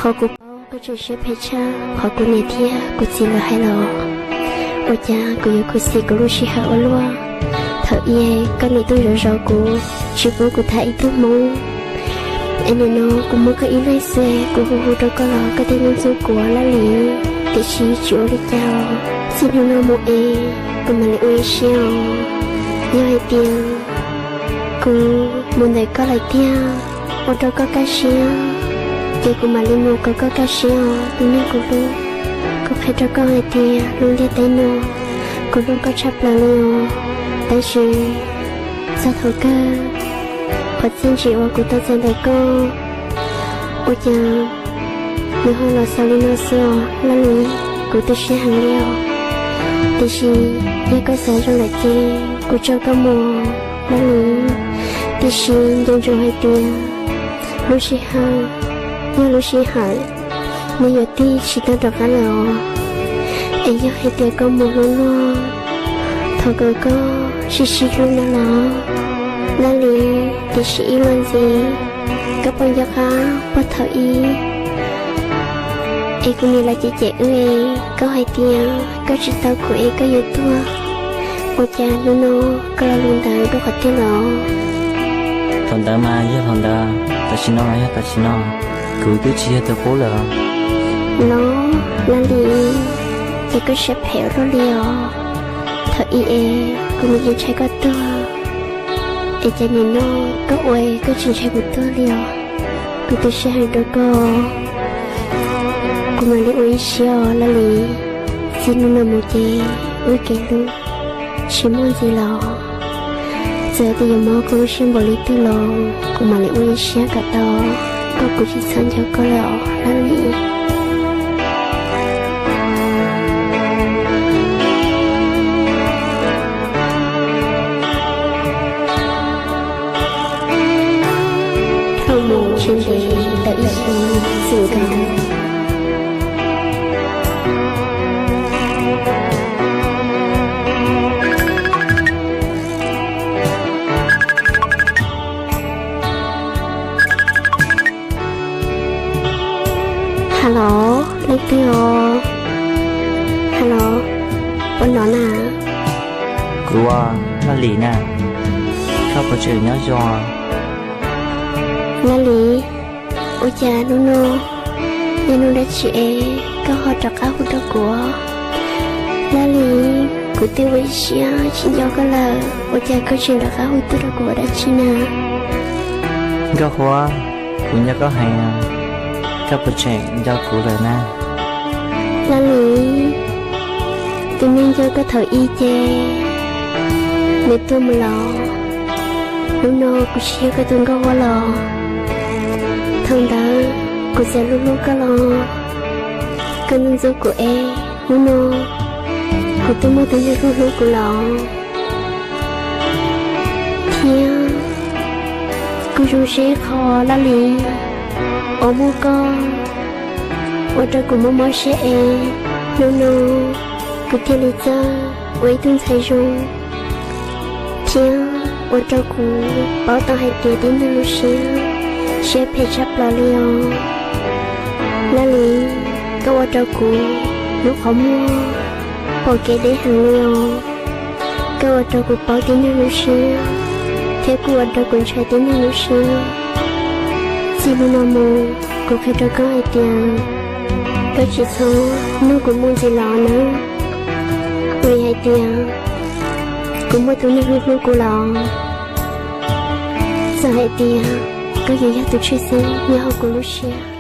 Qhov kuv paub koj tseem siab phem tshaj qhov kuv niam thiab kuv txiv lawv hais los. Ua cas kuv yuav khuv xim kuv lub sij hawm ua luaj. Thaum ub koj niam tuaj zov zov kuv, tsis pub kuv tham ib tug hmoob. Es nim no kuv muaj koj ib leeg xwb, kuv hu hu rau koj los koj thiaj ntxub kuv, Laj Lis. Tiam sis tsis ua li cas, txij hnub no mus es kuv mam li ua ib siab os. Yog hais tias kuv mus ntawm koj lawm tiag, ua rau koj kaj siab, ces kuv mam li mus kom koj kaj siab os tus neeg kuv hlub. Kuv qhia rau koj hais tias lub ntiaj teb no, kuv hlub koj tshaj plaws li os. Tab sis txog thaum kawg, qhov txiaj ntsim uas kuv tau txais ntawm koj, ua cas nws ho los xaus li no xwb os Laj Lis. Kuv tu siab heev li os. Tiam sis yog koj xav zoo lawm ces kuv tso koj mus, Laj Lis. Tiam sis nco ntsoov hais tias lub sij hawm, yog lub sij hawm nws yuav tig tsis tau rov qab lawm os. Es yog hais tias koj mus hlub luag, thov kom koj sib sib hlub no los, Laj Lis. Tiam sis ib los ntxiv, koj puas nco qab puag thaum ub es kuv niam lawv cem cem wb es koj hais tias koj tsis tau kuv es koj yuav tuag? Ua cas hnub no koj lo lus ntawd rau qhov twg los? Thaum ntawd mas yog thaum ntawd, tam sim no mas yog tam sim no, kuv twb tsis yog tus qub lawm. Los, Laj Lis, ces koj siab phem ua luaj li os. Thaum ub es Kuv nim yeej ntshai koj tuag, es cas nim no koj ua koj tsis ntshai kuv tuag li os? Kuv tu siab heev rau koj, kuv mam li ua ib siab os Laj Lis. Txij hnub no mus ces wb kev hlub tsis muaj ntxiv los, txawm tias yuav mob koj lub siab npaum li twg los kuv mam li ua ib siab kom tau koj, kuv tsis txhob nco koj lawm os Laj Lis. Dhau mus tsis ntev ntawm ib xyoo txwm nkaus. Hello, leej twg os? Hello, puas hnov na? Kuv, Laj Lis na, koj puas tseem nyob zoo? Laj Lis, ua cas hnub no yog hnub dab tsi es koj ho rov qab hu rau kuv? Laj Lis, kuv twb ua ib siab tsis nco koj lawm, ua cas koj tseem rov qab hu tuaj rau kuv ua dab tsi na? Nkauj Huab, kuv nco koj heev, koj puas tseem nco kuv lawm na? Laj Lis, tus neeg nco koj thaum ub ces nws tuag mus lawm, hnub no kuv tsis yog koj tus Nkauj Huab lawm. Thaum ntawd kuv txawm hlub hlub koj los koj ntxub ntxub kuv es hnub no kuv twb muaj tus neeg hlub hlub kuv lawm. Thiab kuv zoo siab ib qho Laj Lis, uas muaj koj ua rau kuv mob mob siab es hnub no kuv thiaj li txawj ua ib tug ntxhais zoo. Thiab ua rau kuv paub tau hais tias tib neeg lub siab, siab phem tshaj plaws li os. Laj Lis, koj ua rau kuv lub qhov muag pom kev deb heev li os. Koj ua rau kuv paub tib neeg lub siab, thiab kuj ua rau kuv ntshai tib neeg lub siab. Txij hnub no mus, kuv qhia rau koj hais tias koj tsis txhob nug kuv mus ntxiv los nawb, vim hais tias kuv muaj tus neeg hlub hlub kuv lawm. Txawm hais tias koj yuav yog tus tshwj xeeb nyob hauv kuv lub siab.